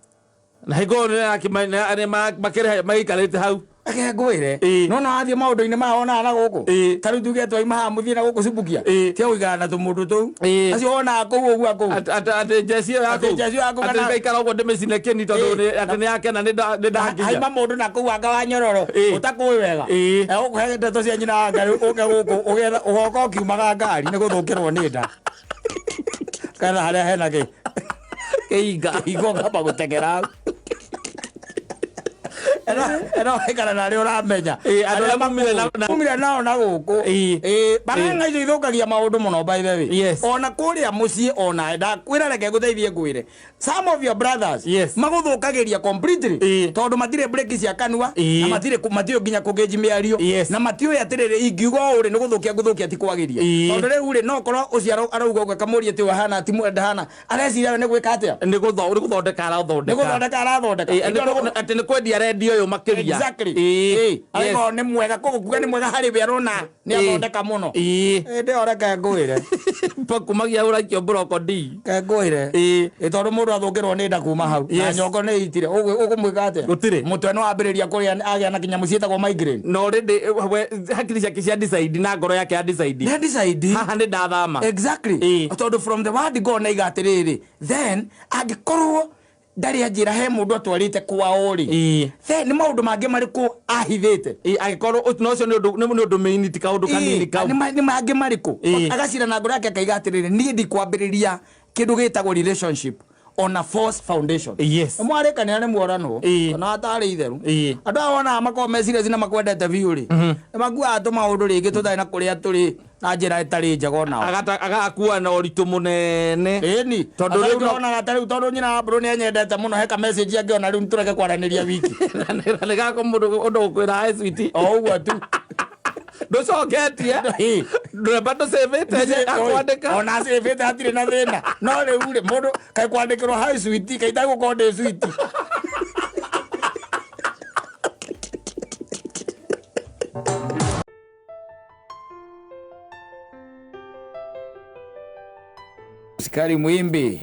Speaker 1: Na hingo ĩyo makĩrĩ magĩikarĩte hau.
Speaker 2: Reke ngwĩre,
Speaker 1: Ĩ.
Speaker 2: no wathiĩ maũndũ-inĩ maya wonaga na gũkũ,
Speaker 1: Ĩ.
Speaker 2: ta rĩu tuge twaima haha mũthiĩ na gũkũ Subukia,
Speaker 1: Ĩ.
Speaker 2: tia gũikara na tũmũndũ tũu
Speaker 1: Ĩ.
Speaker 2: acio wonaga kũu ũguo kũu.
Speaker 1: Atĩ njeci ĩyo yaku.
Speaker 2: Atĩ njeci ĩyo yaku
Speaker 1: Atĩ ngaikara ũguo ndĩmĩcine kĩni tondũ
Speaker 2: Ĩ.
Speaker 1: atĩ nĩ yakena nĩ ndakinya.
Speaker 2: Haima mũndũ na kũu anga wa nyororo
Speaker 1: Ĩ.
Speaker 2: ũtakũĩ wega,
Speaker 1: Ĩ.
Speaker 2: egũkũhe ndeto cia nyina wa Ngai, ũke gũkũ ũgetha ũgoka ũkiumaga ngari nĩ gũthũkĩrwo nĩ nda kana harĩa hena kĩ
Speaker 1: Kĩinga.
Speaker 2: Kĩhingo, ũkamba gũteng'era hau. Eno waikara na arĩa ũramenya.
Speaker 1: Ĩ, andũ arĩa maumire
Speaker 2: maumire nao na gũkũ.
Speaker 1: Ĩ.
Speaker 2: Ĩ, bang'ang'a icio ithũkagia maũndũ mũno, by the way.
Speaker 1: Yes.
Speaker 2: Ona kũrĩa mũciĩ, ona ndakwĩra, reke ngũteithie ngwĩre, some of your brothers
Speaker 1: Yes.
Speaker 2: magũthũkagĩria completely,
Speaker 1: Ĩ.
Speaker 2: tondũ matirĩ breki cia kanua,
Speaker 1: Ĩ.
Speaker 2: na matirĩ matiũĩ nginya kũgĩnji mĩario,
Speaker 1: Yes.
Speaker 2: na matiũĩ atĩrĩrĩ, ingiuga ũũ rĩ, nĩ gũthũkia ngũthũkia, ti kwagĩria.
Speaker 1: Ĩ.
Speaker 2: Tondũ rĩu rĩ, no korwo ũcio arauga ũguo akamũria atĩ ũyũ ahana ti ndahana, areciria we nĩ gwĩka atĩa?
Speaker 1: Nĩ gũthondeka
Speaker 2: Nĩ
Speaker 1: arathondeka.
Speaker 2: gũthondeka arathondeka.
Speaker 1: Ĩ, atĩ nĩ kwendia rendio ũyũ makĩria.
Speaker 2: Exactly.
Speaker 1: Ĩ.
Speaker 2: Ĩ,
Speaker 1: Yes.
Speaker 2: angĩkorwo nĩ mwega koguo kuga nĩ mwega harĩ we, arona nĩ
Speaker 1: Ĩ.
Speaker 2: athondeka mũno.
Speaker 1: Ĩ.
Speaker 2: Ĩndĩ ĩyo reke ngwĩre.
Speaker 1: Kumagia ũraikio mburoko D.
Speaker 2: Ke ngwĩre.
Speaker 1: Ĩ.
Speaker 2: Ĩ, tondũ mũndũ athũkĩrwo nĩ nda kuma hau na
Speaker 1: Yes.
Speaker 2: nyongo nĩ itire, ũkũmwĩka atĩa?
Speaker 1: Gũtirĩ.
Speaker 2: Mũtwe nĩ wambĩrĩria kũrĩa, agĩa na kĩnyamũ ciĩtagwo migraine.
Speaker 1: Na already we hakiri ciake cia decide na ngoro yake ya decide.
Speaker 2: Nĩ decide.
Speaker 1: Haha nĩ ndathama.
Speaker 2: Exactly.
Speaker 1: Ĩ.
Speaker 2: Tondũ from the word go na iga atĩrĩrĩ, then angĩkorwo ndarĩ anjĩra he mũndũ atwarĩte kwao rĩ,
Speaker 1: Ĩ.
Speaker 2: then nĩ maũndũ mangĩ marĩkũ ahithĩte?
Speaker 1: Ĩ, angĩkorwo no ũcio nĩ ũndũ mĩini, ti kaũndũ kanini
Speaker 2: Ĩ,
Speaker 1: kau.
Speaker 2: nĩ mangĩ marĩkũ?
Speaker 1: Ĩ.
Speaker 2: Agacira na ngoro yake akaiga atĩrĩrĩ, niĩ ndikwambĩrĩria kĩndũ gĩtagwo relationship On a false foundation. Mwarĩkanĩra nĩ muoranwo. Ona atarĩ itheru. Andũ aya wonaga makoragwo me serious na makwendete biũ rĩ, nĩ makuaga tũmaũndũ rĩngĩ tũtarĩ na kũrĩa tũrĩ na njĩra ĩtarĩ njega onao.
Speaker 1: Agakua na ũritũ mũnene.
Speaker 2: Ĩni.
Speaker 1: Tondũ rĩu
Speaker 2: Tondũ rĩu ta rĩu tondũ nyina wa Mbũrũ nĩ anyendete mũno, he ka message angĩona rĩu tũreke kwaranĩria wiki.
Speaker 1: Na nĩ gako mũndũ ũndũ ũkwĩra, "Hi, sweetie."
Speaker 2: O ũguo tu.
Speaker 1: Ndũcoketie. Ndũremba ndũcĩvĩte akwandĩka.
Speaker 2: Ona acĩvĩte hatirĩ na thĩna, no rĩu rĩ, mũndũ kaĩ kwandĩkĩrwo "Hi sweetie", kaĩ itagũkorwo ndĩ sweetie? Sikari mwimbi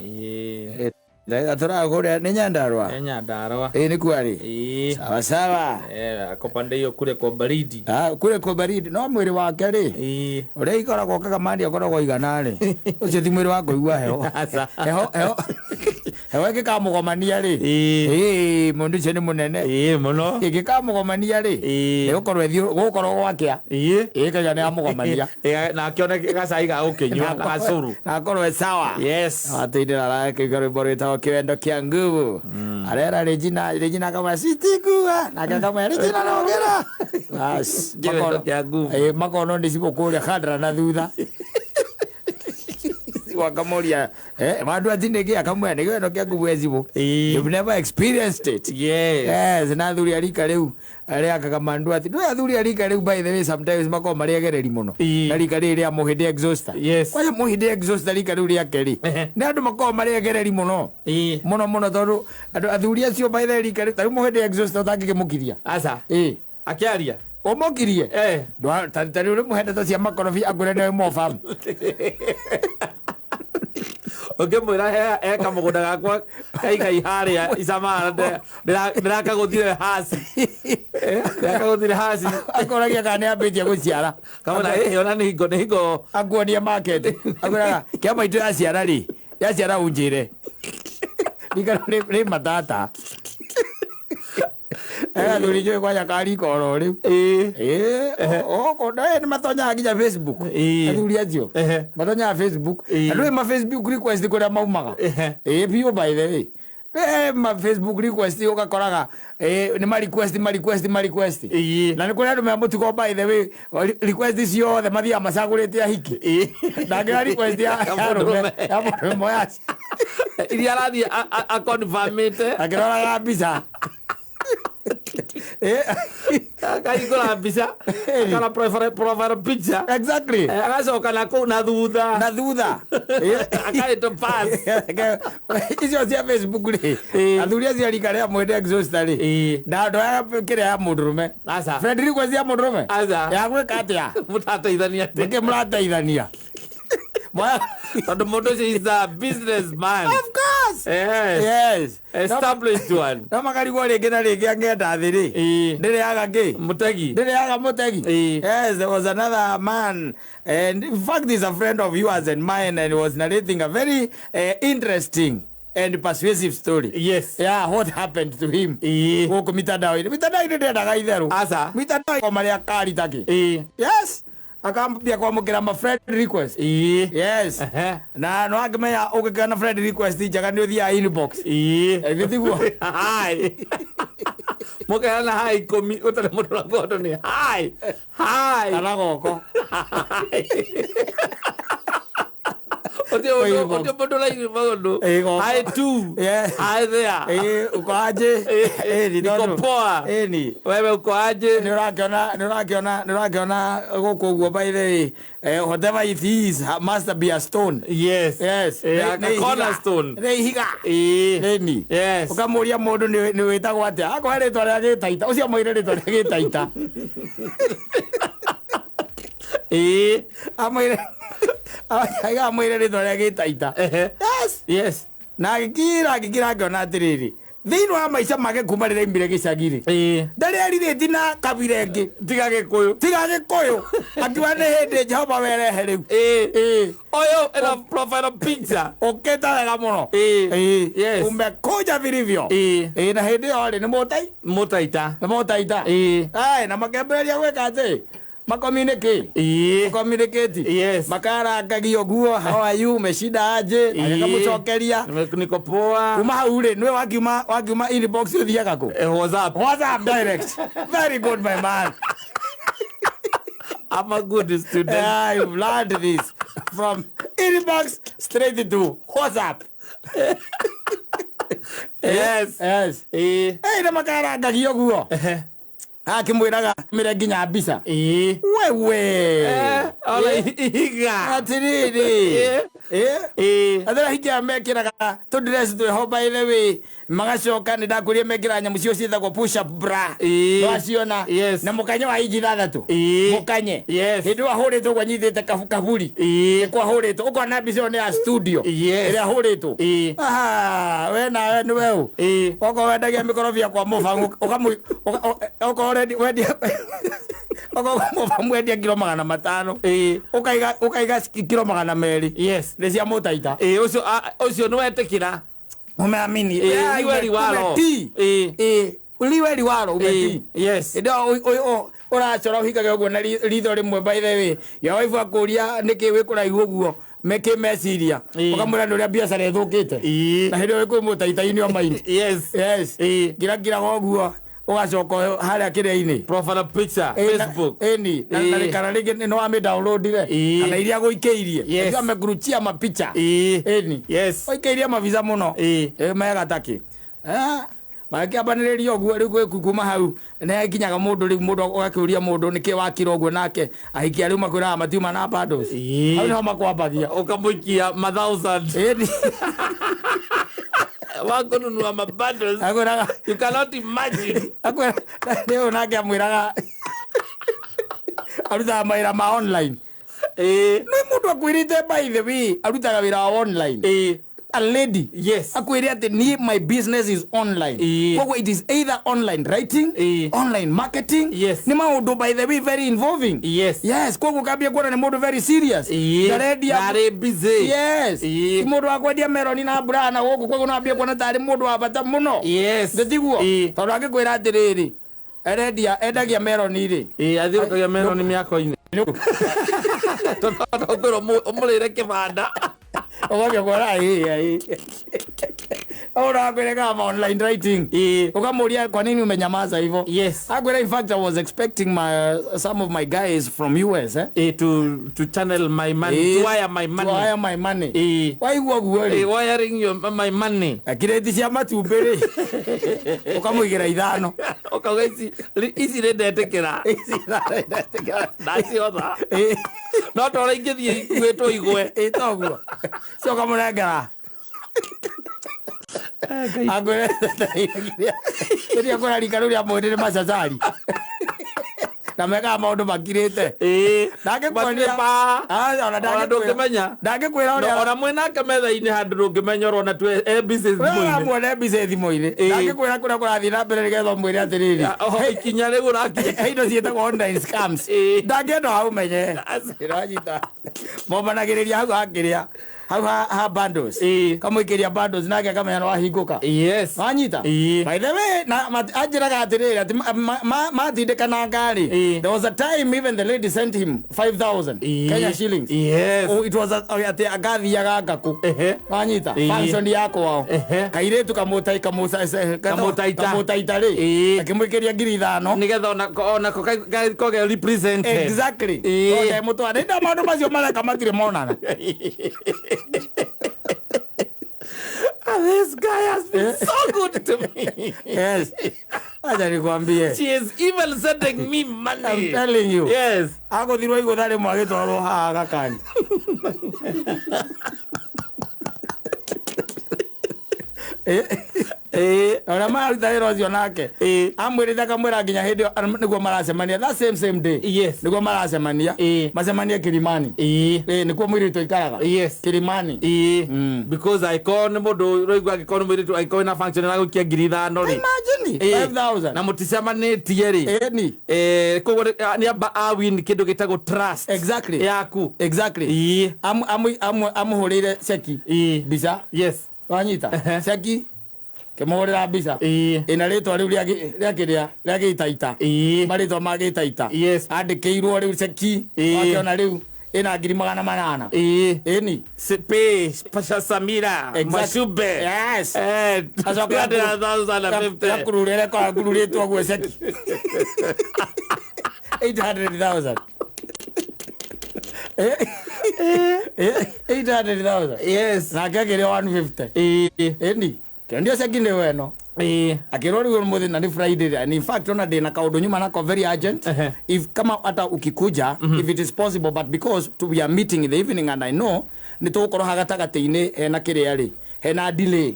Speaker 2: atũraga nĩ Nyandarua.
Speaker 1: Nyandarua.
Speaker 2: Ĩ nĩ kuarĩ.
Speaker 1: Ĩĩ.
Speaker 2: Sawa sawa.
Speaker 1: Eh, ako pande hiyo kule kwa baridi.
Speaker 2: Ah, kule kwa baridi no mwĩrĩ wake rĩ, ũrĩa ikoragwo kagamani akoragwo igana rĩ, ũcio ti mwĩrĩ wa kũigua heho.
Speaker 1: Aca.
Speaker 2: Heho heho heho ĩngĩkamũgomania rĩ, ĩĩ mũndũ ũcio nĩ mũnene.
Speaker 1: Ĩĩ mũno.
Speaker 2: Ĩngĩkamũgomania rĩ,
Speaker 1: Ĩĩ.
Speaker 2: nĩgũkorwo ĩthiĩ gũgũkorwo gwakĩa. Ĩĩ kaiga nĩ amũgomania.
Speaker 1: Ĩĩ, na akĩone gacai ga gũkĩnyua na gacũrũ.
Speaker 2: Na akorwo e sawa. Atindĩra arakĩruga rwĩmbo rwĩtagwo Kĩwendo Kĩa Nguvu, arera Regina, Regina akamwĩra sitigua, nake akamwĩra Regina nogera. Bas,
Speaker 1: Kĩwendo Kĩa Nguvu.
Speaker 2: Ĩĩ, makono nĩ cibũ kũrĩa Khandra na thutha wakamoria wandu atinĩkĩ, akamwĩra nĩ kĩwendo kĩa nguvu ecibũ. You've never experienced it. Yes, na athuri a rika rĩu arĩa akaga mandu ati ndũĩ athuri a rika rĩu, by the way, sometimes makoragwo marĩ egereri mũno. Na rika rĩrĩ rĩa mũhĩndĩ exhauster. Kwanja mũhĩndĩ exhauster, rika rĩu rĩake rĩ, nĩ andũ makoragwo marĩ egereri mũno mũno mũno, tondũ andũ athuri acio, by the way, rika rĩu ta rĩu mũhĩndĩ exhauster ũtangĩkĩmũkiria.
Speaker 1: Aca.
Speaker 2: Ĩĩ.
Speaker 1: Akĩaria.
Speaker 2: Ũmũkirie. Ta rĩu rĩmũhe ndeto cia makorobia akwĩre nĩwe mobamu.
Speaker 1: Ũngĩmwĩra he kamũgũnda gakwa kaigai harĩa Icamara, ndĩrakagũthire hasi. Ndĩrakagũthire hasi.
Speaker 2: Akoragia kana nĩ ambĩtie gũciara.
Speaker 1: Kamwĩra ĩ ona nĩ hingo nĩ hingo.
Speaker 2: Akuonia market, akwĩraga kĩa maitũ yaciara rĩ, yaciara unjĩre rika rĩ matata. Athuri njũĩ kwanja karika oro rĩu. Ĩĩ nĩ matonyaga nginya Facebook. Athuri acio matonyaga Facebook. Andũ ma Facebook request kũrĩa maumaga. Ĩĩ biũ, by the way, ma Facebook request ũgakoraga nĩ ma request, ma request, ma request. Na nĩ kũrĩ andũ me mũtugo, by the way, request ciothe mathiaga macagũrĩte ahiki, na ngĩra request ya arũme, ya mũndũ ũmwe yaci
Speaker 1: Iria arathiĩ akonfamĩte.
Speaker 2: Akĩroraga mbica.
Speaker 1: Akahingũra mbica, akona profile picture. Agacoka na kũu na thutha.
Speaker 2: Na thutha.
Speaker 1: Akahĩtwo pass.
Speaker 2: Icio cia Facebook rĩ, athuri acio a rika rĩa mwende exhauster rĩ, na ndoyaga kĩrĩa ya mũndũrũme.
Speaker 1: Aca.
Speaker 2: Friend request ya mũndũrũme.
Speaker 1: Aca.
Speaker 2: Ya gwĩka atĩa?
Speaker 1: Mũtateithania atĩa?
Speaker 2: Nĩkĩ mũrateithania?
Speaker 1: Tondũ mũndũ ũcio is a businessman.
Speaker 2: Of course.
Speaker 1: Yes.
Speaker 2: Yes.
Speaker 1: Established one.
Speaker 2: No makarigwo rĩngĩ na rĩngĩ angĩenda thĩ rĩ, ndĩrĩaga kĩ?
Speaker 1: Mũtegi.
Speaker 2: Ndĩrĩaga mũtegi. Yes, there was another man, and in fact he's a friend of yours and mine, and was narrating a very interesting and persuasive story. Yeah, what happened to him gũkũ mitandao-inĩ. Mitandao-inĩ ndĩendaga itherũ.
Speaker 1: Aca.
Speaker 2: Mitandao marĩa kari takĩ. Yes, akambia kwamũkĩra ma friend request. Yes. Na no angĩmenya ũngĩkĩona friend request njega nĩ ũthiaga inbox. Ĩĩ tiguo?
Speaker 1: Hi. Mũkeana hi 10 ũtarĩ mũndũ ũrakwenda nĩ hi hi.
Speaker 2: Kana goko.
Speaker 1: Ũtio ũtio mũndũ ũraigua maũndũ.
Speaker 2: Ĩĩ, goko.
Speaker 1: Hi tu. Hi there.
Speaker 2: Ĩĩ, uko aje? Ĩĩ, ni
Speaker 1: Niko poa.
Speaker 2: Ĩĩ ni.
Speaker 1: Wewe uko aje?
Speaker 2: Nĩ ũrakĩona, nĩ ũrakĩona, nĩ ũrakĩona gũkũ ũguo, by the way, whatever it is must be a stone. Yes.
Speaker 1: A cornerstone.
Speaker 2: Nĩ ihiga. Ĩni. Ũkamũria mũndũ nĩ wĩtagwo atĩa, akũhe rĩtwa rĩa gĩtaita, ũcio amwĩre rĩtwa rĩa gĩtaita. Amwĩre amwĩre rĩtwa rĩa gĩtaita. Yes. Na agĩkira agĩkira akĩona atĩrĩrĩ, thĩinĩ wa maica make kuma rĩrĩa aimire gĩcagi rĩ, ndarĩ arirĩti na kabira ĩngĩ
Speaker 1: tiga Gĩkũyũ.
Speaker 2: Tiga Gĩkũyũ. Akiuga nĩ hĩndĩ Jehova werehe rĩu.
Speaker 1: Ũyũ ĩno profile picture.
Speaker 2: Ũkĩte wega mũno.
Speaker 1: Ĩĩ.
Speaker 2: Umekuja vilivyo. Ĩĩ, na hĩndĩ ĩyo rĩ, nĩ mũtai
Speaker 1: Mũtaita.
Speaker 2: Nĩ mũtaita.
Speaker 1: Ĩĩ.
Speaker 2: Ai, na makĩambĩrĩria gwĩka atĩ Macommunicate.
Speaker 1: Ĩĩ.
Speaker 2: Communicate.
Speaker 1: Yes.
Speaker 2: Makarangagia ũguo, how are you, umeshinda aje,
Speaker 1: Ĩĩ.
Speaker 2: agĩkamũcokeria.
Speaker 1: Niko poa.
Speaker 2: Kuma hau rĩ, nĩwe wakiuma inbox ũthiaga kũ?
Speaker 1: WhatsApp.
Speaker 2: WhatsApp direct. Very good, my man.
Speaker 1: I'm a good student.
Speaker 2: Yeah, you've learned this from inbox straight to WhatsApp.
Speaker 1: Yes.
Speaker 2: Yes.
Speaker 1: Ĩĩ.
Speaker 2: Ĩ, na makarangagia ũguo. Akĩmwĩraga mĩre nginya mbica.
Speaker 1: Ĩĩ.
Speaker 2: Wewe.
Speaker 1: Ona ihiga.
Speaker 2: Atĩrĩrĩ.
Speaker 1: Ĩĩ.
Speaker 2: Ĩ. Athera hingia mekĩraga tũndress twĩho by the way, magacoka nĩ ndakwĩrire mekĩraga nyamũ cio ciĩtagwo push up bra.
Speaker 1: Ĩĩ.
Speaker 2: Nĩwaciona?
Speaker 1: Yes.
Speaker 2: Na mũkanye wa inji 6.
Speaker 1: Ĩĩ.
Speaker 2: Mũkanye.
Speaker 1: Yes.
Speaker 2: Hĩndĩ ĩyo ahũrĩtwo ũguo anyitĩte kaburi.
Speaker 1: Ĩĩ.
Speaker 2: Nĩkuo ahũrĩtwo, ũkona mbica ĩyo nĩ ya studio.
Speaker 1: Yes.
Speaker 2: Ĩrĩa ahũrĩtwo.
Speaker 1: Ĩĩ.
Speaker 2: Aha, we nawe nĩwe ũ?
Speaker 1: Ĩĩ.
Speaker 2: Okorwo wendagia mĩkorobia kwa mũbang'u, okorwo wendia okorwo mũbang'u wendia kiro 500.
Speaker 1: Ĩĩ.
Speaker 2: Ũkaiga kiro 200.
Speaker 1: Yes.
Speaker 2: Nĩ cia mũtaita.
Speaker 1: Ĩĩ, ũcio ũcio nĩ wetĩkĩra.
Speaker 2: Umeamini.
Speaker 1: Ĩĩ, liwe liwalo.
Speaker 2: Umetii.
Speaker 1: Ĩĩ.
Speaker 2: Ĩĩ, liwe liwalo, umetii.
Speaker 1: Ĩĩ, yes.
Speaker 2: Hĩndĩ ĩyo ũracora ũhingage ũguo na ritho rĩmwe by the way. Your wife akũria nĩkĩ wĩ kũraihu ũguo, mekĩ meciria.
Speaker 1: Ĩĩ.
Speaker 2: Ũkamwĩra nĩ ũrĩa biacara ĩthũkĩte.
Speaker 1: Ĩĩ.
Speaker 2: Na hĩndĩ ĩyo wĩ kwĩ mũtaita-inĩ wa mind.
Speaker 1: Yes.
Speaker 2: Yes.
Speaker 1: Ĩĩ.
Speaker 2: Ngirakiraga ũguo ũgacoka harĩa kĩrĩa-inĩ.
Speaker 1: Profile picture, Facebook.
Speaker 2: Ĩni, na
Speaker 1: Ĩĩ.
Speaker 2: kana rĩngĩ nĩ wamĩ downloadire.
Speaker 1: Ĩĩ.
Speaker 2: Kana iria gũikĩirie.
Speaker 1: Yes.
Speaker 2: Unajua amekuruchia mapicha.
Speaker 1: Ĩĩ.
Speaker 2: Ĩni.
Speaker 1: Yes.
Speaker 2: Oikĩirie mabica mũno.
Speaker 1: Ĩĩ.
Speaker 2: Ĩ mega takĩ. Makĩambanĩrĩria ũguo rĩu gwĩ kuma hau nĩ hakinyaga mũndũ rĩu mũndũ ũgakĩũria mũndũ nĩkĩ wakira ũguo nake ahikia rĩu makwĩraga matiuma na bundles.
Speaker 1: Ĩĩ.
Speaker 2: Hau nĩho makwambagia.
Speaker 1: Ũkamũikia ma thousand.
Speaker 2: Ĩni.
Speaker 1: Wakũnunua ma bundles.
Speaker 2: Akwĩraga
Speaker 1: You cannot imagine.
Speaker 2: akwĩra rĩu nake amwĩraga arutaga mawĩra ma online.
Speaker 1: Ĩĩ.
Speaker 2: Nĩ mũndũ akwĩrĩte by the way arutaga wĩra wa online.
Speaker 1: Ĩĩ.
Speaker 2: A lady.
Speaker 1: Yes.
Speaker 2: Akwĩre atĩ niĩ my business is online.
Speaker 1: Ĩĩ.
Speaker 2: Koguo it is either online writing,
Speaker 1: Ĩĩ.
Speaker 2: online marketing.
Speaker 1: Yes.
Speaker 2: Nĩ maũndũ by the way very involving.
Speaker 1: Yes.
Speaker 2: Yes, koguo ũkambia kuona nĩ mũndũ very serious.
Speaker 1: Ĩĩ.
Speaker 2: Ndarendia.
Speaker 1: Na arĩ busy.
Speaker 2: Yes.
Speaker 1: Ĩĩ.
Speaker 2: Ti mũndũ wa kwendia meroni na mbura na gũkũ koguo no ambie kuona tarĩ mũndũ wa bata mũno.
Speaker 1: Yes.
Speaker 2: Ndĩtiguo?
Speaker 1: Ĩĩ.
Speaker 2: Tondũ angĩkwĩra atĩrĩrĩ, arendia endagia meroni rĩ.
Speaker 1: Ĩĩ, athiũrũrũkagia meroni mĩako-inĩ. Tondũ ũkwĩrwo ũmũrĩre kĩbanda.
Speaker 2: Ũgambia kuona ĩĩ ĩĩ. Ũrakwĩra kama online writing.
Speaker 1: Ĩĩ.
Speaker 2: Ukamũria kwa nini umenyamaza hivyo?
Speaker 1: Yes.
Speaker 2: Akwĩra in fact I was expecting my some of my guys from US eh.
Speaker 1: Ĩĩ, to channel my money, to wire my money.
Speaker 2: To wire my money.
Speaker 1: Ĩĩ.
Speaker 2: Waigua ũguo
Speaker 1: Ĩĩ,
Speaker 2: rĩ.
Speaker 1: wiring your my money.
Speaker 2: Kirĩti cia matumbĩ rĩ. Ũkamũigĩra 5.
Speaker 1: Ũkauga ici nĩ ndetĩkĩra.
Speaker 2: Ici 5 ndetĩkĩra.
Speaker 1: Ndaciotha.
Speaker 2: Ĩĩ.
Speaker 1: No ta ũrĩa ingĩthiĩ ikuĩtwo igwe.
Speaker 2: Ĩĩ toguo. Cio ũkamũnengera. Akwĩra rĩrĩa kwĩra rika rĩu rĩa mwĩrĩ nĩ macacari. Na mekaga maũndũ makirĩte.
Speaker 1: Ĩĩ.
Speaker 2: Ndangĩkuonia.
Speaker 1: Matirĩ pa.
Speaker 2: Ah, ona
Speaker 1: Ona
Speaker 2: ndangĩkwĩra.
Speaker 1: ndũngĩmenya.
Speaker 2: Ndangĩkwĩra ũrĩa.
Speaker 1: Ona mwĩnake metha-inĩ handũ ndũngĩmenya ũrona tu e busy thimũ-inĩ.
Speaker 2: Ũramuona mbica thimũ-inĩ.
Speaker 1: Ĩĩ.
Speaker 2: Ndangĩkwĩra kũrĩa kũrathiĩ na mbere nĩgetha ũmwĩre atĩrĩrĩ.
Speaker 1: Oho, ikinya rĩu ũrakinya.
Speaker 2: He indo ciĩtagwo online scams.
Speaker 1: Ĩĩ.
Speaker 2: Ndangĩenda ũmenye. Ĩranyita. Mombanagĩrĩria hau hakĩrĩa. Hau ha bundles.
Speaker 1: Ĩĩ.
Speaker 2: Kamũikĩria bundles nake akamenya nĩwahingũka.
Speaker 1: Yes.
Speaker 2: Wanyita?
Speaker 1: Ĩĩ.
Speaker 2: By the way, na anjĩraga atĩrĩrĩ atĩ matindĩkana ngari.
Speaker 1: Ĩĩ.
Speaker 2: There was a time even the lady sent him 5,000
Speaker 1: Ĩĩ.
Speaker 2: Kenya shillings.
Speaker 1: Yes.
Speaker 2: Oh, it was atĩ agathiaga ngakũ.
Speaker 1: Ehe.
Speaker 2: Wanyita?
Speaker 1: Ĩĩ.
Speaker 2: Function ya kwao.
Speaker 1: Ehe.
Speaker 2: Kairĩtu
Speaker 1: Kamũtaita.
Speaker 2: kamũtaita rĩ.
Speaker 1: Ĩĩ.
Speaker 2: Akĩmũikĩria 5,000.
Speaker 1: Nĩgetha onako koge represented.
Speaker 2: Exactly.
Speaker 1: Ĩĩ.
Speaker 2: Tondũ ndemũtwara. Nĩ maũndũ macio mareka matirĩ monana.
Speaker 1: This guy has been so good to me.
Speaker 2: Yes. Acha nikwambie.
Speaker 1: She is even sending me money.
Speaker 2: I'm telling you.
Speaker 1: Yes.
Speaker 2: Agũthirwo igũtha rĩmwe agĩtwarwo haha gakani.
Speaker 1: Ĩĩ.
Speaker 2: Ũrĩa mararuta wĩra ũcio nake.
Speaker 1: Ĩĩ.
Speaker 2: Amwĩrĩte akamwĩra nginya hĩndĩ ĩyo nĩguo maracemania. That same day.
Speaker 1: Yes.
Speaker 2: Nĩguo maracemania.
Speaker 1: Ĩĩ.
Speaker 2: Macemanie Kilimani.
Speaker 1: Ĩĩ.
Speaker 2: Ĩĩ nĩkuo mũirĩtu aikaraga.
Speaker 1: Yes.
Speaker 2: Kilimani.
Speaker 1: Ĩĩ. Because angĩkorwo nĩ mũndũ ũraigua angĩkorwo nĩ mũirĩtu angĩkorwo wĩna function ĩragũikia 5,000 rĩ.
Speaker 2: Imagine.
Speaker 1: Ĩĩ.
Speaker 2: 5,000.
Speaker 1: Na mũticemanĩtie rĩ.
Speaker 2: Ĩni.
Speaker 1: Koguo nĩ amba a win kĩndũ gĩtagwo trust.
Speaker 2: Exactly.
Speaker 1: Yaku.
Speaker 2: Exactly.
Speaker 1: Ĩĩ.
Speaker 2: Amũhũrĩire ceki.
Speaker 1: Ĩĩ.
Speaker 2: Mbica.
Speaker 1: Yes.
Speaker 2: Wanyita.
Speaker 1: Ehe.
Speaker 2: Ceki. Kĩmũhũrĩra mbica. Ĩna rĩtwa rĩu rĩa rĩa kĩrĩa rĩa gĩitaita. Marĩtwa ma gĩitaita. Andĩkĩirwo rĩu ceki. Wakĩona rĩu ĩna 800,000. Ĩni.
Speaker 1: Sipe Pasha Samira. Mashube.
Speaker 2: Yes.
Speaker 1: Acoka 200,050.
Speaker 2: Yakururĩre kwa ngururĩtwo guo ceki. 800,000. 800,000.
Speaker 1: Yes.
Speaker 2: Nake akĩrĩo 150. Ĩni. Kĩondio ceki nĩ weno. Akĩrwo rĩu mũthĩ na nĩ Friday, and in fact ona ndĩna kaũndũ nyuma nako very urgent. If kama hata ukikuja, if it is possible, but because we are meeting in the evening and I know nĩ tũgũkorwo ha gatagatĩ-inĩ hena kĩrĩa rĩ, hena delay.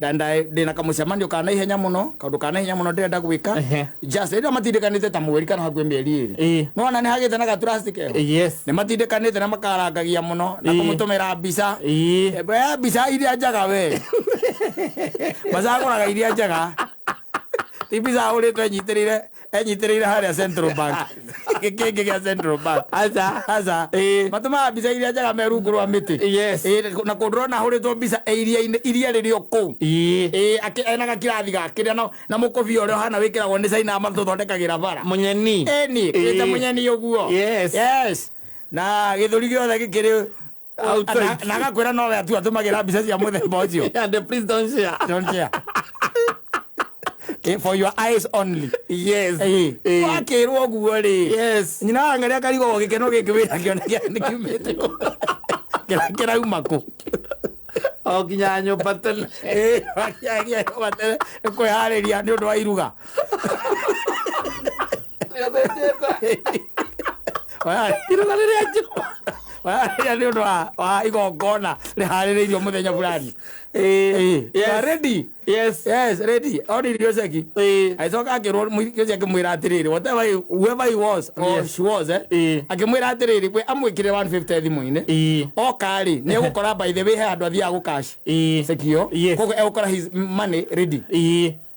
Speaker 2: And ndĩna kamũcemanio ka naihenya mũno, kaũndũ ka naihenya mũno ndĩrenda gwĩka. Just rĩrĩa matindĩkanĩte ta mweri kana hakuhĩ mĩeri 2. No ona nĩ hagĩte na gatrust keho. Nĩ matindĩkanĩte na makarangagia mũno na kũmũtũmĩra mbica. Mbica iria njega we. Macagũraga iria njega. Ti mbica ahũrĩtwo enyitĩrĩire harĩa Central Bank. Gĩkĩngĩ gĩa Central Bank.
Speaker 1: Aca.
Speaker 2: Aca. Matũmaga mbica iria njega me rungu rwa mĩtĩ. Na kũndũ ũrona ahũrĩtwo mbica e iria-inĩ, iria rĩrĩ o kũu. Ena gakirathi gakĩrĩa na mũkũbia ũrĩa ũhana wĩkĩragwo nĩ China matũthondekagĩra bara.
Speaker 1: Mũnyeni.
Speaker 2: Ĩni, kĩrĩte mũnyeni ũguo. Yes. Na gĩthũri gĩothe gĩkĩrĩ
Speaker 1: Outside.
Speaker 2: Na agakwĩra nowe atu atũmagĩra mbica cia mũthemba ũcio.
Speaker 1: And please don't share.
Speaker 2: Don't share. For your eyes only.
Speaker 1: Yes.
Speaker 2: Wakĩrwo ũguo rĩ.
Speaker 1: Yes.
Speaker 2: Nyina wa Ng'arĩ akarigwo gĩkeno gĩkĩ wĩra kĩone nĩ kiumĩte kũ. Kĩrauma kũ.
Speaker 1: O nginya nyũmba tene.
Speaker 2: Wakiagia nyũmba tene nĩ kwĩharĩria nĩ ũndũ wa iruga.
Speaker 1: Iruga rĩrĩa njũa.
Speaker 2: Wĩharĩria nĩ ũndũ wa igongona rĩharĩrĩirio mũthenya fulani.
Speaker 1: Yes.
Speaker 2: Ready?
Speaker 1: Yes.
Speaker 2: Yes, ready. Oririo ceki. Agĩcoka akĩrwo mũirĩtu ũcio akĩmwĩra atĩrĩrĩ, whatever he, whoever he was or she was, akĩmwĩra atĩrĩrĩ, we amwĩkĩre 150 thimũ-inĩ. Oka rĩ, nĩ egũkora by the way he handũ athiaga gũcash. Ceki ĩyo. Koguo egũkora his money ready.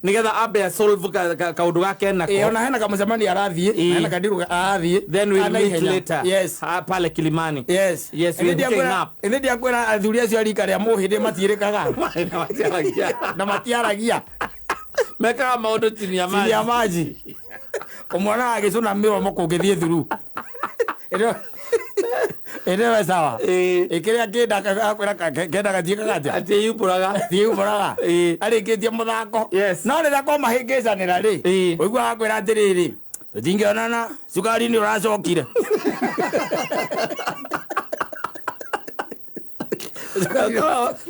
Speaker 1: Nĩgetha ambe solve kaũndũ gake nako.
Speaker 2: Ona hena kamũcemanio arathiĩ, hena kandiru arathiĩ.
Speaker 1: Then we'll
Speaker 2: Kana
Speaker 1: meet
Speaker 2: ihenya.
Speaker 1: later.
Speaker 2: Yes.
Speaker 1: Pale Kilimani.
Speaker 2: Yes.
Speaker 1: Yes, we're hooking up.
Speaker 2: Ĩndĩ ndiakwĩra athuri acio a rika rĩa mũhĩndĩ matiĩrĩkaga.
Speaker 1: Na matiaragia.
Speaker 2: Na matiaragia.
Speaker 1: Mekaga maũndũ chini ya maji.
Speaker 2: Chini ya maji. Ũmwonaga agĩcũna mĩromo kũngĩthiĩ thuru. Ĩndĩ we sawa. Kĩrĩa kĩnda akwĩra kenda gatiĩkaga atĩa?
Speaker 1: Atiĩyumbũraga.
Speaker 2: Atiĩyumbũraga. Arĩkĩtie mũthako.
Speaker 1: Yes.
Speaker 2: No rĩrĩa kwamahĩngĩcanĩra rĩ, ũiguaga akwĩra atĩrĩrĩ, tũtingĩonana, cukari nĩ ũracokire.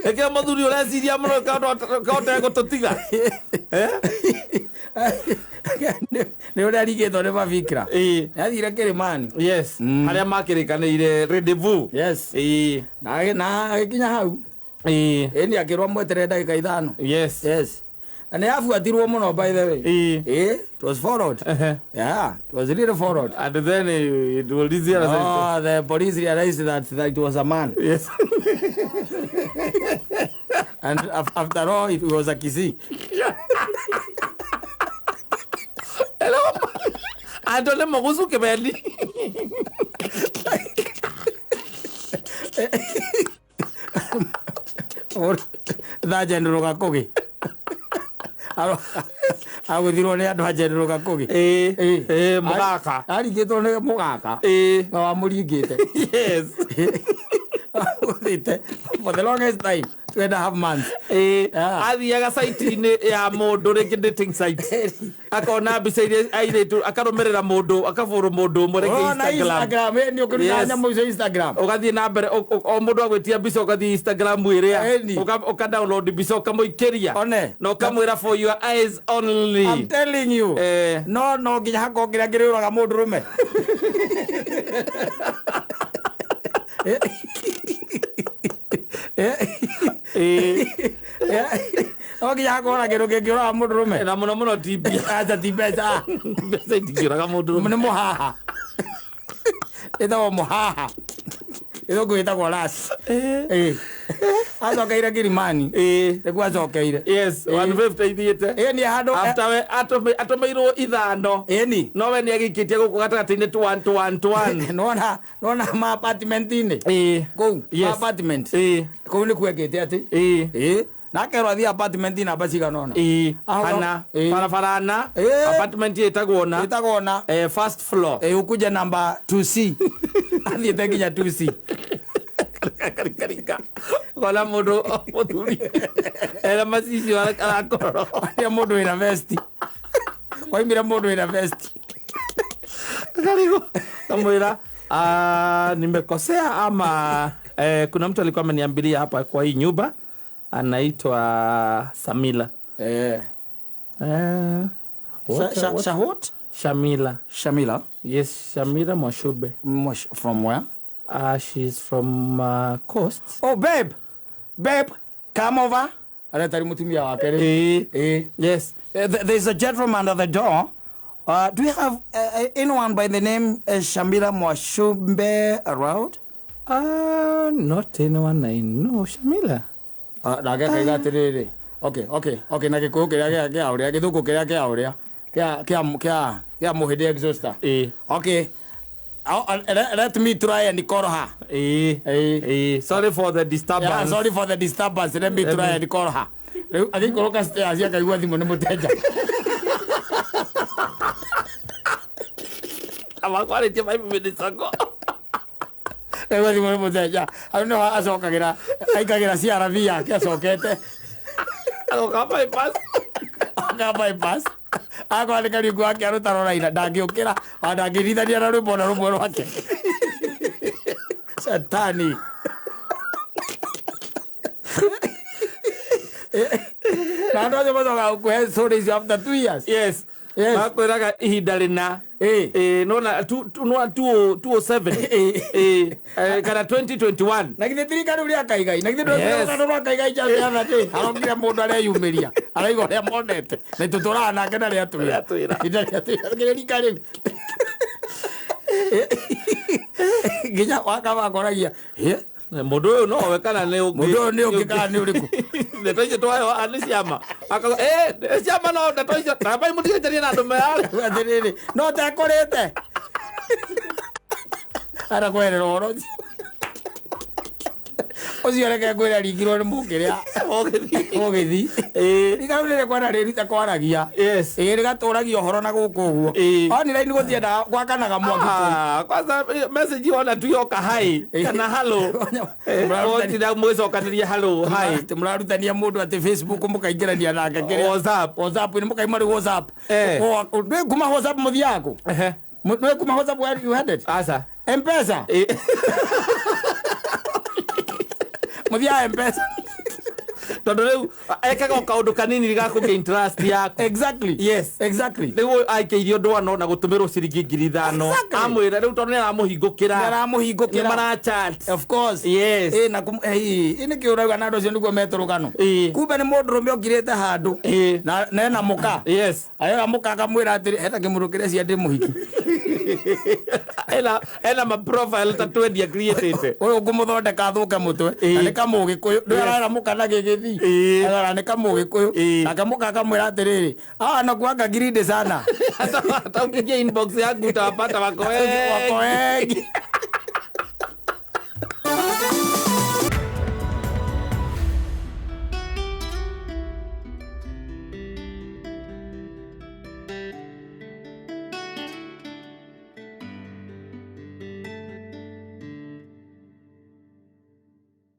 Speaker 1: Ĩkĩo mũthuri ũreciria mũno kaũtegũtũtiga.
Speaker 2: Nĩ ũrĩa arigĩtwo nĩ mafikira. Nĩ athire Kĩrĩmani.
Speaker 1: Yes. Harĩa makĩrĩkanĩire rendezvous.
Speaker 2: Yes. Na agĩkinya hau. Ĩni akĩrwo mweterere ndagĩka 5.
Speaker 1: Yes.
Speaker 2: Yes. Na nĩ abuatirwo mũno by the way. It was followed. Yeah, it was really followed.
Speaker 1: And then it was easier.
Speaker 2: Oh, the police realized that it was a man.
Speaker 1: Yes.
Speaker 2: And after all, it was a Kisii.
Speaker 1: Hello. Andũ nĩ mũgucu kĩbendi.
Speaker 2: Tha General Gakugi. Agũthirwo nĩ andũ a General Gakugi.
Speaker 1: Mũgaka.
Speaker 2: Arigĩtwo nĩ mũgaka. Na wamũringĩte.
Speaker 1: Yes.
Speaker 2: Agũthĩte for the longest time, 2.5 months.
Speaker 1: Athiaga site-inĩ ya mũndũ rĩngĩ dating site. Akona mbica iria airĩtu, akarũmĩrĩra mũndũ, akabũrũ mũndũ ũmwe rĩngĩ
Speaker 2: Ona
Speaker 1: Instagram.
Speaker 2: Instagram, nĩ ũkĩruta
Speaker 1: Yes.
Speaker 2: nyamũ icio Instagram.
Speaker 1: Ũgathiĩ na mbere, o mũndũ agwĩtia mbica ũgathiĩ Instagram ĩrĩa. Ũka download mbica ũkamũikĩria.
Speaker 2: One.
Speaker 1: Na ũkamwĩra for your eyes only.
Speaker 2: I'm telling you. No, no nginya hakorwo kĩrĩa kĩrĩũraga mũndũrũme. No nginya hakorwo na kĩndũ kĩngĩũraga mũndũrũme.
Speaker 1: Na mũno mũno ti mbia.
Speaker 2: Acha ti mbeca.
Speaker 1: Mbeca itingĩũraga mũndũrũme.
Speaker 2: Nĩ mũhaha. Ĩtagwo mũhaha. Gĩthũngũ gĩtagwo rash. Acokeire Kilimani. Nĩkuo acokeire.
Speaker 1: Yes, 150 ithiĩte.
Speaker 2: Nĩ handũ
Speaker 1: After we atũmĩirwo 5.
Speaker 2: Ĩni.
Speaker 1: No we nĩ agĩikĩtie gũkũ gatagatĩ-inĩ tu 1 tu 1 tu 1.
Speaker 2: Nona ma apartment-inĩ. Kũu, ma
Speaker 1: Yes.
Speaker 2: apartment. Kũu nĩkuo ekĩte atĩ. Na akerwo athiĩ apartment namba cigana ũna.
Speaker 1: Ĩĩ,
Speaker 2: Ahora-
Speaker 1: hana
Speaker 2: Ĩĩ.
Speaker 1: barabara na
Speaker 2: Ĩĩ.
Speaker 1: apartment ĩtagwo na
Speaker 2: Ĩtagwo na
Speaker 1: first floor.
Speaker 2: Ũkuje namba 2C. Athiĩte nginya 2C.
Speaker 1: Karika kona mũndũ mũthuri ena macicio arakororo.
Speaker 2: Arĩa mũndũ wĩna vesti. Waimire mũndũ wĩna vesti.
Speaker 1: Karibu. Kamwira, nimekosea ama kuna mtu alikuwa ameniambilia hapa kwa hii nyumba anaitwa Samila.
Speaker 2: Eh.
Speaker 1: What?
Speaker 2: What?
Speaker 1: Shamila.
Speaker 2: Shamila.
Speaker 1: Yes, Shamila Mwashube.
Speaker 2: From where?
Speaker 1: She's from Coast.
Speaker 2: Oh babe. Babe, come over. Aretari mutumia wake rĩu.
Speaker 1: Eh, yes.
Speaker 2: There's a gentleman at the door. Do you have anyone by the name Shamila Mwashumbe around?
Speaker 1: Not anyone I know. Shamila.
Speaker 2: Nake akaiga atĩrĩrĩ, okay, okay, okay, na gĩkũyũ kĩrĩa kĩa ũrĩa gĩthũngũ kĩrĩa kĩa ũrĩa kĩa kĩa kĩa kĩa mũhĩndĩ exhauster. Okay. Let me try and call her.
Speaker 1: Sorry for the disturbance.
Speaker 2: Yeah, sorry for the disturbance. Let me try and call her. Rĩu agĩikũrũka stairs akaigua thimũ nĩ mũteja.
Speaker 1: Amakwarĩtie 5 minutes ago.
Speaker 2: Akaigua thimũ nĩ mũteja. Hau nĩho acokagĩra aikagĩra CRV yake acokete.
Speaker 1: Agoka bypass.
Speaker 2: Aka bypass. Akwandĩka riungu wake arũtaro raina ndangĩũkĩra ona ndangĩrithania na rwĩmbo na rũmwe rwake. Shetani. Na andũ acio macokaga gũkũhe stories icio after 2 years.
Speaker 1: Yes.
Speaker 2: Yes.
Speaker 1: Makwĩraga ihinda rĩna. Nona nona 207. Kana 2021.
Speaker 2: Na githĩ tirika rĩu rĩa kaigai na githĩ
Speaker 1: Yes.
Speaker 2: ndũrona rwa kaigai just the other day harokire mũndũ areyumĩria araiga ũrĩa monete na tũtũraga nake na rĩatwĩra.
Speaker 1: Rĩatwĩra.
Speaker 2: Ihinda rĩatwĩra kĩrĩa rika rĩu nginya wakaba akoragia, "Ĩ,
Speaker 1: Mũndũ ũyũ nowe kana nĩ ũngĩ?
Speaker 2: Mũndũ ũyũ nĩ ũngĩ kana nĩ ũrĩkũ?"
Speaker 1: Ndeto icio twahewa nĩ ciama. Akauga, nĩ ciama no ndeto icio tambai mũtigecarie na andũ mearĩ.
Speaker 2: Atĩrĩrĩ, no tekũrĩte arakwerera ũhoro ũcio ũcio, reke ngwĩre ringirwo nĩ mũkĩrĩa mũgĩthi. Rika rĩu rĩrĩ kwenda rĩrute kwaragia. Ĩĩ, rĩgatũragia ũhoro na gũkũ ũguo. Online gũtiendaga gwakanaga mwaki kũu.
Speaker 1: Ah, kwanza message yona tu yoka hi kana hello. Mũtinda mũgĩcokanĩria hello hi.
Speaker 2: Atĩ mũrarutania mũndũ atĩ Facebook mũkaingĩrania nake kĩrĩa
Speaker 1: WhatsApp.
Speaker 2: WhatsApp nĩ mũkaima rĩu WhatsApp. Ndwĩ kuma WhatsApp mũthiaga kũ? Ndwĩ kuma WhatsApp where you headed?
Speaker 1: Aca.
Speaker 2: M-Pesa. Mũthiaga M-Pesa.
Speaker 1: Tondũ rĩu ekaga o kaũndũ kanini gakũgĩa interest yaku. Rĩu aikĩirie ũndũ ano na gũtũmĩrwo ciringi 5,000. Amwĩra rĩu tondũ nĩ aramũhingũkĩra.
Speaker 2: Nĩ aramũhingũkĩra.
Speaker 1: Nĩ marachat.
Speaker 2: Of course. Na nĩkĩ ũrauga na andũ acio nĩguo metũrũgano. Kumbe nĩ mũndũrũme ũkirĩte handũ. Na ena mũka. Arera mũka akamwĩra atĩrĩ, hena kĩmũndũ kĩrecia ndĩ mũhiki.
Speaker 1: Ena ma profile ta 20 created.
Speaker 2: Ũyũ ngũmũthondeka athũke mũtwe. Na nĩ kamũgĩkũyũ. Ndũyũ arera mũka na gĩgĩthii. Arera nĩ kamũgĩkũyũ. Nake mũka akamwĩra atĩrĩrĩ, hawa wanakuanga greedy sana.
Speaker 1: Hata ukiingia inbox yangu utawapata wako wengi.
Speaker 2: Wako wengi.